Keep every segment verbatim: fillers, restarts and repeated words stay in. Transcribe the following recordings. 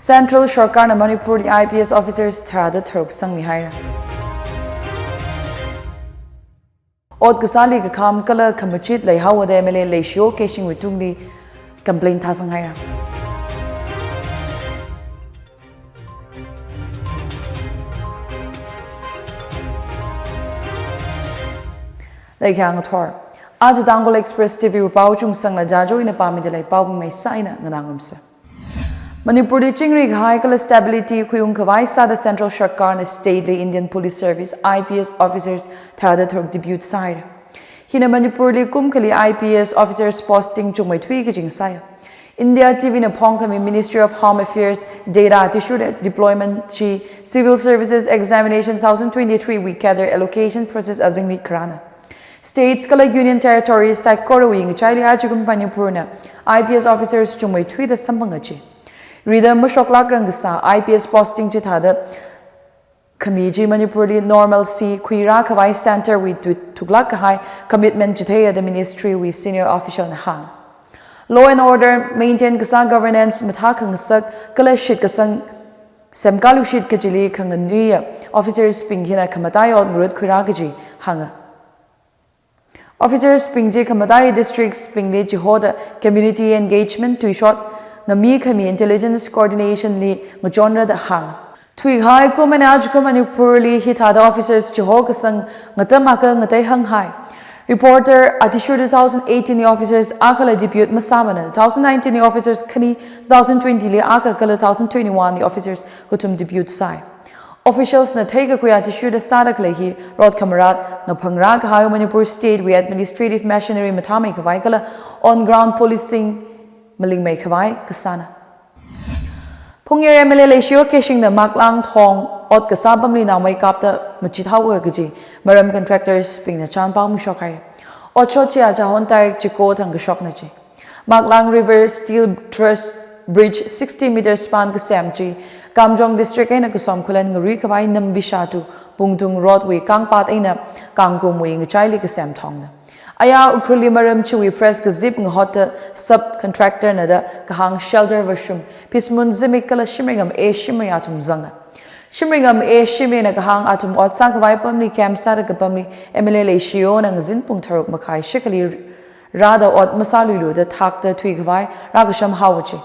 Central Sarkarna Manipurli I P S officers tharāda tharuk sangmihaira. Ot kasāli kakham kala khamachit leihaoda M L A Leishiyo Keishingwui tungli complaint thāsanghaira. Leikhang thor. Aja Tangkhul Express T V wui pao chungsangla jajo ina pāmida lei, paobing maisā eina nganāngarumsa. Manipurli chingri kahai kala stability khuiung khavai sāda Central Sarkarna state li Indian Police Service, I P S officers tharāda tharuk depute sāhaira. Hina Manipurli kum akhali I P S officers posting chungmeithui kaji ngasāya. India T V na phongkhami Ministry of Home Affairs data athishurda deployment chi Civil Services Examination two thousand twenty-three wui cadre allocation process azingli kharāna. States kala Union Territories saikorawui ngachaili ajakum Manipurna I P S officers chungmeithuida samphanga chi. Rida mashoklākrang kasā I P S posting chithāda khami chi Manipurli normalcy khuirā khavai centre wui tu-, thuklāk kahai commitment chitheiya da ministry wui senior official na hānga. Law and order maintain kasā, governance mathā khangasak kala shitkasang semkaluishit kajili khanganuiya officers bing hina khamatai ot ngarut khuirā kaji hānga. Officers bing chi khamatai districts bingli chihoda community engagement tuishot ngami khami intelligence coordination li ngachonra da hānga. Thuikahai kum eina ajakum Manipurli hithāda officers chiho kasang ngatam akha ngatei hānghai. Reporter athishurda two thousand eighteen li officers akhala depute masāmana, two thousand nineteen li officers khani, two thousand twenty li akha kala two thousand twenty-one li officers kathum depute sāi. Officials na theikakhui athishurda sāda khalei hi rot khamarāt ngaphangrā kahai Manipur state wui administrative machinery mathāmei khavai kala on ground policing malingmei khavai kasāna. Phungyar M L A Leishiyo Keishingna Maklang thong ot kasā pamli naomei kapta machithaowa kaji maram contractors bingna chānpao mashokhaira. Otshot chi aja hon tarik chiko thang kashokna chi. Maklang River Steel Truss Bridge sixty meters span kasem chi Kamjong District eina Kasom Khullen ngarui khavai Nambisha to Pungtung Road wui kangpat eina kangkumwui ngachaili kasem thongna. Aya Ukhrulli maram chiwui press kazip ngahotta subcontractor na da kahāng shelter vāshum, phismun zimik kala shimringam A Shimray athum zanga. Shimringam A Shimrayna kahāng athum ot sākhavai pamli camp sāda kapamli M L A Leishiyona ngazin pung tharuk makhai shikhali rāda ot masāluilu da thakta thuikhavai rākasham haowa chi.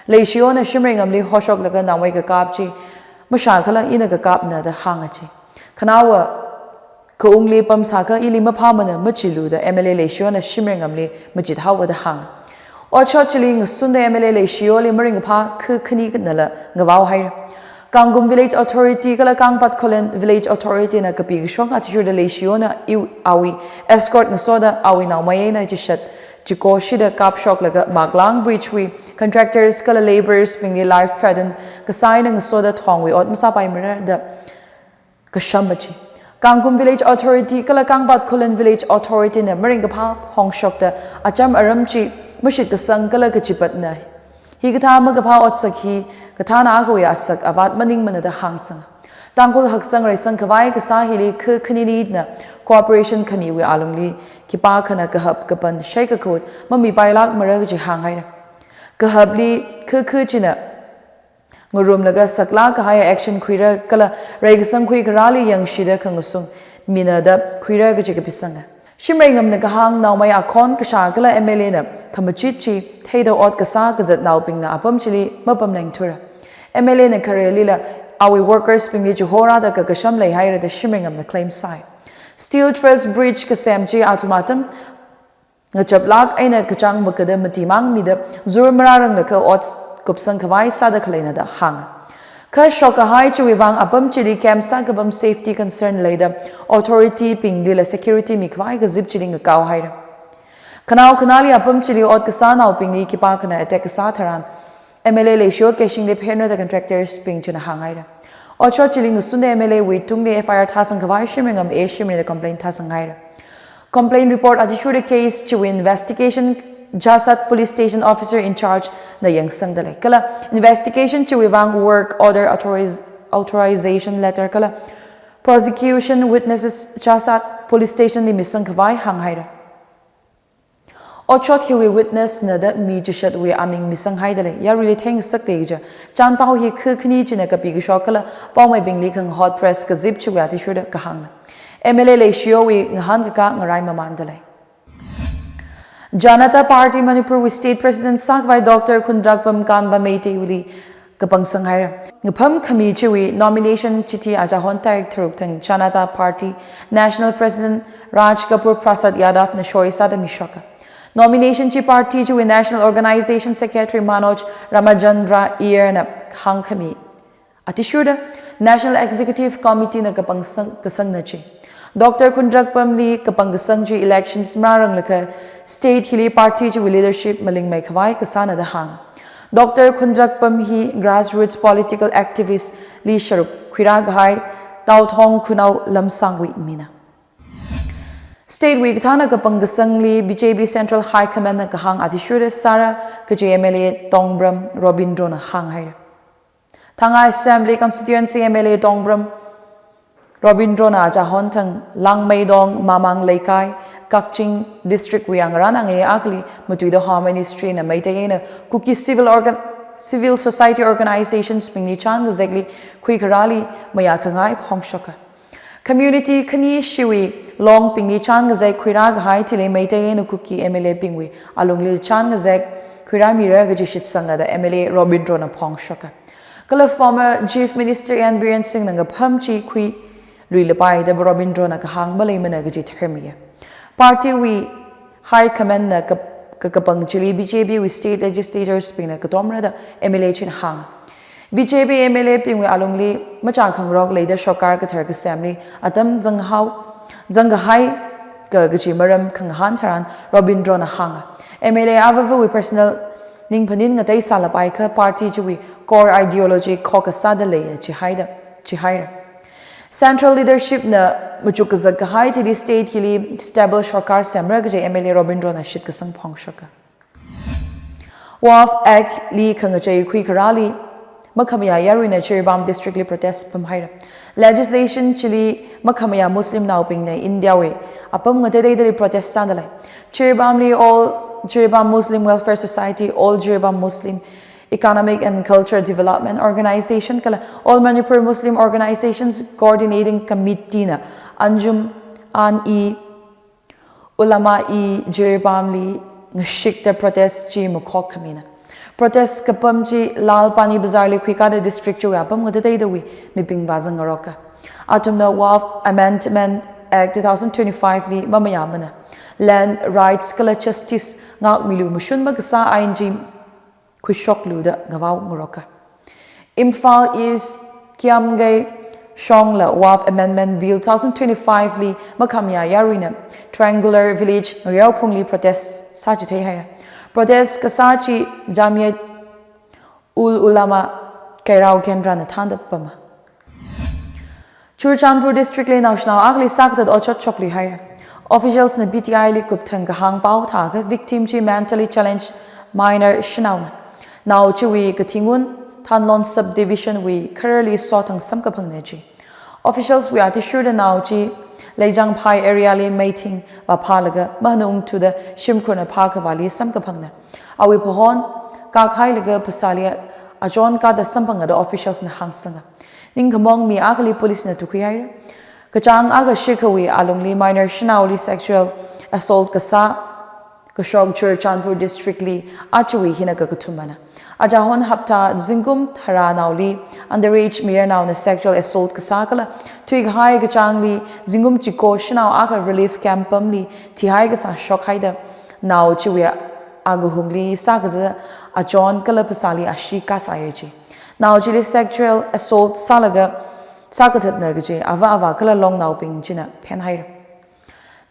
Leishiyona Shimrayngamli hoshoklaga naowai kakap chi mashā khala ina kakapna da hānga chi. Khanaowa kaungli pamsākha ili maphāmana machilu da M L A Leishiyona Shimrayngamli machithaowa da hānga. Otshot chili ngasunda M L A Leishiyoli maringkaphā khu khani nala ngavaohaira. Kangkum Village Authority kala Kangpat Khullen Village Authority na kapi kashong athishurda Leishiyona iwui awui escort ngasoda awui naomei eina chishat chiko shida kapshoklaga Maklang Bridge wui contractors kala labourers bingli life threaten kasā eina ngasoda thongwui ot masāpaimara da kasham chi. Kangkum Village Authority kala Kangpat Khullen Village Authority na maringkaphā hongshokta acham aram chi mashitkasang kala kachipatna. Hikathā makaphā otsak hi kathāna akhawui asak avāt maningmana da hāngsanga. Tangkhul haksang reisang khavai kasā hili khu khanina cooperation khamiwui alungli khipākhana kahap kapan shaikakut mamipailākmara kaji hānghaira. Kahapli khu khu china ngarumlaga saklāk kahai action khuira kala reikasang khuikharāli yangshida khangasung mina da khuira kaji kapisanga. Shimrayngamna kahāng naomei akhon kashā kala M L A na khamachit chi theida ot kasā kazatnaobingna apam chili mapamlengthura. M L A na kharelila awui workers bingli chihorāda kakasham leihaira da Shimrayngamna claim sāi. Steel Truss Bridge kasem chi athum atam ngachaplāk eina kachāng makada mati mang mida zur marāranglakha ot kupsang khavai sāda khaleina da hānga. Kha shokkahai chiwui vang apam chili camp sākapam safety concern leida authority binglila security mikhavai kazip chili ngakaohaira. Khanao khanāli apam chili ot kasānaobingli khipākhana attack kasā tharan M L A Leishiyo Keishingli phenra da contractors bing china hānghaira. Otshot chili ngasunda M L A wui tungli F I R thāsang khavai Shimrayngam A Shimrayna complaint thāsanghaira. Complaint report athishurda case chiwui investigation Jhasad Police Station Officer in Charge na yangsangda lei. Kala investigation chiwui vang work order authoriz-, authorization letter kala prosecution witnesses Jhasad Police Station li misang khavai hānghaira. Otshot hiwui witness na da mi chishatwui aming misang haida lei. Yaruili theingasak lei kaja chānpao hi khu khani china kapi kashok kala paomeibingli khangahot press kazip chiwui athishurda kahāngna. M L A leishiwui ngahānkakā ngarai mamānda lei. Janata Party Manipur wui State President sākhavai Doctor Khundrakpam Kanba Meitei wuli kapangsang haira. Ngapham khami chiwui nomination chithi achahon tarik tharuk thang Janata Party National President Raj Kapoor Prasad Yadav na shoisāda mishoka. Nomination chi party chiwui National Organization Secretary Manoj Ramachandra Iyer na hāngkhami athishurda National Executive Committee na kapangsang kasangna chi. Doctor Khundrakpamli kapangkasang chi elections marāranglakha state hili party chiwui leadership malingmei khavai kasāna da hānga. Doctor Khundrakpam hi grassroots political activist li sharuk khuirā kahai Tauthong Khunao Lamsangwui mina. State wui kathāna kapangkasangli B J P Central High Command na kahāng athishurda sāra kaji M L A Tongbram Robindro na hānghaira. Thangai Assembly Constituency M L A Tongbram Robindro na achahon thang Langmeidong Mamang Leikai, Kakching District wui ngarān angayei akhali matuida Home Ministry na Meitei eina Kuki civil organ, civil society organizations bingli chān kazekli khuikharāli mayā khangai phongshoka. Community khani shiwui longbingli chān kazek khuirā kahai thili Meitei eina Kuki M L A bingwui alungli chān kazek khuirāmira kaji shitsanga da M L A Robindro na phongshoka. Kala former Chief Minister N Biren Singh na ngapham chi khuiluilapai da Robindro na kahāng maleimana kaji tharmiya. Party wui High Command na kap-, kakapang chili B J P wui state legislators bingna katomra da M L A china hānga. B J P M L A bingwui alungli machākhangarok leida sorkar kathar kasemli atam zanghao, zangkahai ka kaji maram khangahān tharan Robindro na hānga. M L A avāvawui personal ningphanin ngatei sālapai kha party chiwui core ideology khokha sāda leiya chihaida, chihaira. Central leadership na machuk kazak kahai thili state hili stable sorkar semra kaji M L A Robindro na shitkasang phongshoka. Waqf Act li khangachei khuikharāli makhamayā yaruina Jiribam District li protest pamhaira. Legislation chili makhamayā Muslim naobingna India wui apam ngateiteidali protest sāda lei. Jiribamli All Jiribam Muslim Welfare Society, All Jiribam Muslim Economic and Cultural Development Organization kala All Manipur Muslim Organizations Coordinating Committee na Anjum-e Ulama-e Jiribam li ngashikta protest chi makhok khamina. Protest kapam chi Lal Pani Bazar li khuikada district chiwui apam ngateiteidawui mibing vāzang ngaroka. Athumna Waqf Amendment Act two thousand twenty-five li mamayāmana. Land rights kala justice ngākmilu mashun makasā ain chi khuishoklu da ngavao ngaroka. Imphal East Kiamgay Shongla Waqf Amendment Bill two thousand twenty-five li makhamayā yaruina Triangular Village Ngayao Phungli protest sāchithei haira. Protest kasā chi Jamiat Ul Ulama Kairao Kendra na thānda pama. Churachandpur District li naoshinao akhali sākathat otshot shokluihaira. Officials na P T I li kupthang kahāng pao thākha victim chi mentally challenged minor shanaona. Nao chiwui kathi ngun Thanlon Subdivision wui khararli sothang samkaphangna ji. Officials wui athishurda nao chi Leijangphai area li meithing vāphālaga mahanungthuda shimkhurna phākhavāli samkaphangna. Awui phahon kakhailaga phasāli achon kada samphanga da officials na hāngsanga. Ningkhamong mi akhali police na tukhuihaira. Kachāng akha shikhawui alungli minor shanaoli sexual assault kasā kashok Churachandpur District li achui hina kakathumana. Achahon hapta zingkum tharānaoli underage mayarnaona sexual assault kasā kala thuikahai kachāngli zingkum chiko shanao akha relief camp pamli thihai kasā shokhaida nao chiwui agahungli sākaza achon kala phasāli ashee kasāya ji. Nao chili sexual assault sālaga sākathatna kaji ava avā kala longnaobing china phenhaira.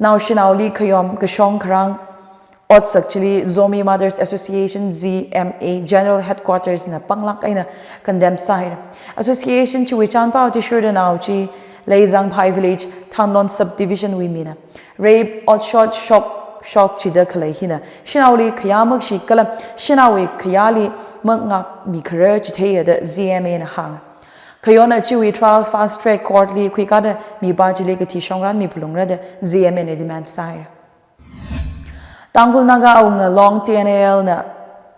Naoshinaoli khayom kashong kharang otsak chili Zomi Mothers Association, Z M A, General Headquarters na panglāk eina condemn sāhaira. Association chiwui chānpao athishurda nao chi Leijangphai Village, Thanlon Subdivision wui mina. Rape, otshot, shok, shokchida khalei hina shanaoli khayā makshi kala shanaowui khayāli mangākmi kharar chitheiya da Z M A na hānga. Khayona chiwui trial fast track court li khuikada mipā chili kathi shongran miphalungra da Z M A na demand sāhaira. Tangkhul Naga Awunga Long T N A L na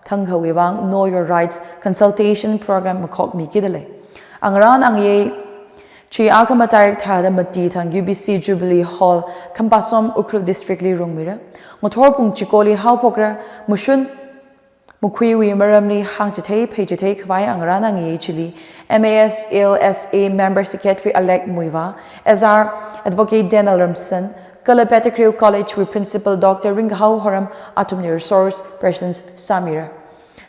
thangkhawui vang Know Your Rights Consultation Program makhokmikida lei. Angarān angayei chi August tarik tharāda mati thang U B C Jubilee Hall, Khampatsom, Ukhrul District li rungmira. Ngathor pung chikoli haophokra. Mashun makhuiwui maramli hāngchithei pheichithei khavai angarān angayei chili M A S L S A Member Secretary Alec Muivah, S R Advocate Daniel Ramsan, kala Petakriu College wui Principal Doctor Ringkahao Horam athumna resource persons sāmira.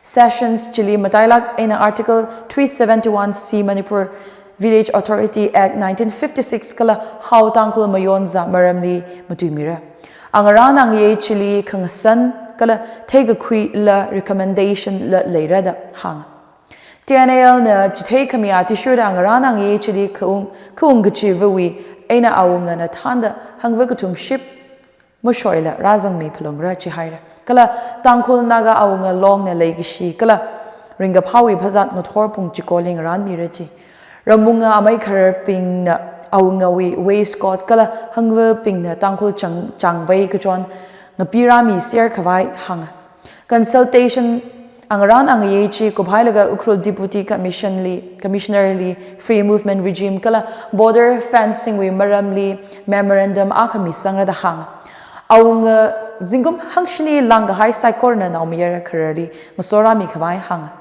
Sessions chili matailāk eina Article three seventy-one C Manipur Village Authority Act nineteen fifty-six kala Hao Tangkhul mayonza maramli matuimira. Angarān angayei chili khangasan kala theikakhuila recommendation la leira da hānga. T N A L na chithei khami athishurda angarān angayei chili khaung, khaung kachivawui eina awungana thānda hangva kathumship mashoila rāzangmi phalungra chihaira. Kala Tangkhul Naga Awunga Long na leikashi kala ringkaphāwui phazat ngathor pung chikoli ngarānmira chi. Ramwunga amei khararbingna awungawui waistcoat kala hangvabingna Tangkhul chang, changvei kachon ngapirāmiser khavai hānga. Consultation angarān angayei chi kuphailaga Ukhrul Deputy Commission li, Commissioner li Free Movement Regime kala border fencing wui maramli memorandum akha misangra da hānga. Awunga zingkum hangshini langkahai saikorana naomayara khararli ngasorāmi khavai hānga.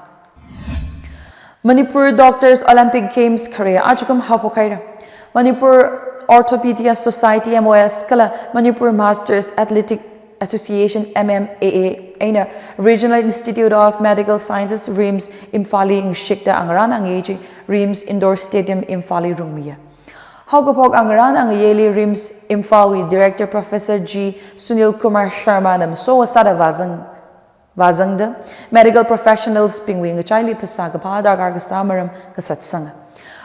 Manipur Doctors Olympic Games khare ajakum haophok haira. Manipur Orthopaedia Society, M O S, kala Manipur Masters Athletic Association, M M A A, eina Regional Institute of Medical Sciences, RIMS, Imphal li ngashikta angarān angayei chi RIMS Indoor Stadium, Imphal li rungmiya. Haokaphok angarān angayeili RIMS Imphal wui Director Professor G Sunil Kumar Sharma na masowa sāda vāzang, vāzangda medical professionals bingwui ngachaili phasā kaphā darkar kasā maram kasatsanga.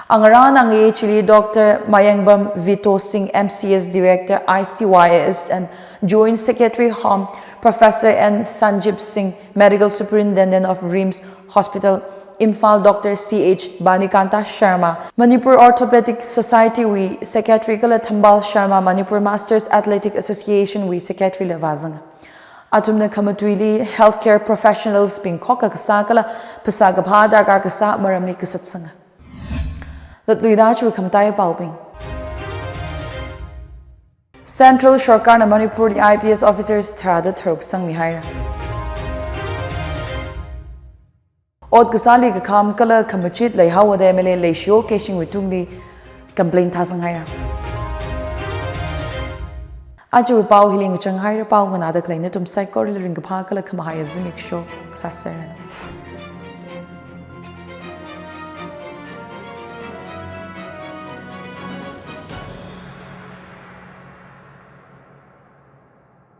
Angarān angayei chili Doctor Mayengbam Vito Singh, M C S Director, I C Y S, and Joint Secretary Home, Professor N Sanjib Singh, Medical Superintendent of RIMS Hospital, Imphal, Doctor C H Banikanta Sharma, Manipur Orthopaedic Society wui Secretary kala Thambal Sharma, Manipur Masters Athletic Association wui Secretary la vāzanga. Athumna khamatuili healthcare professionals bing khokkha kasā kala phasā kaphā darkar kasā maramli kasatsanga. Latluida aja khamatai paobing. Central Sorkarna Manipurli I P S officers tharāda tharuk sangmihaira. Ot kasāli kakham kala khamachit leihaoda M L A Leishiyo Keishingwui tungli complaint thāsanghaira. Ajawui pao hili ngachanghaira, pao nganāda khalei nathum saikorali ringkaphā kala khamahai zimiksho sāseranu.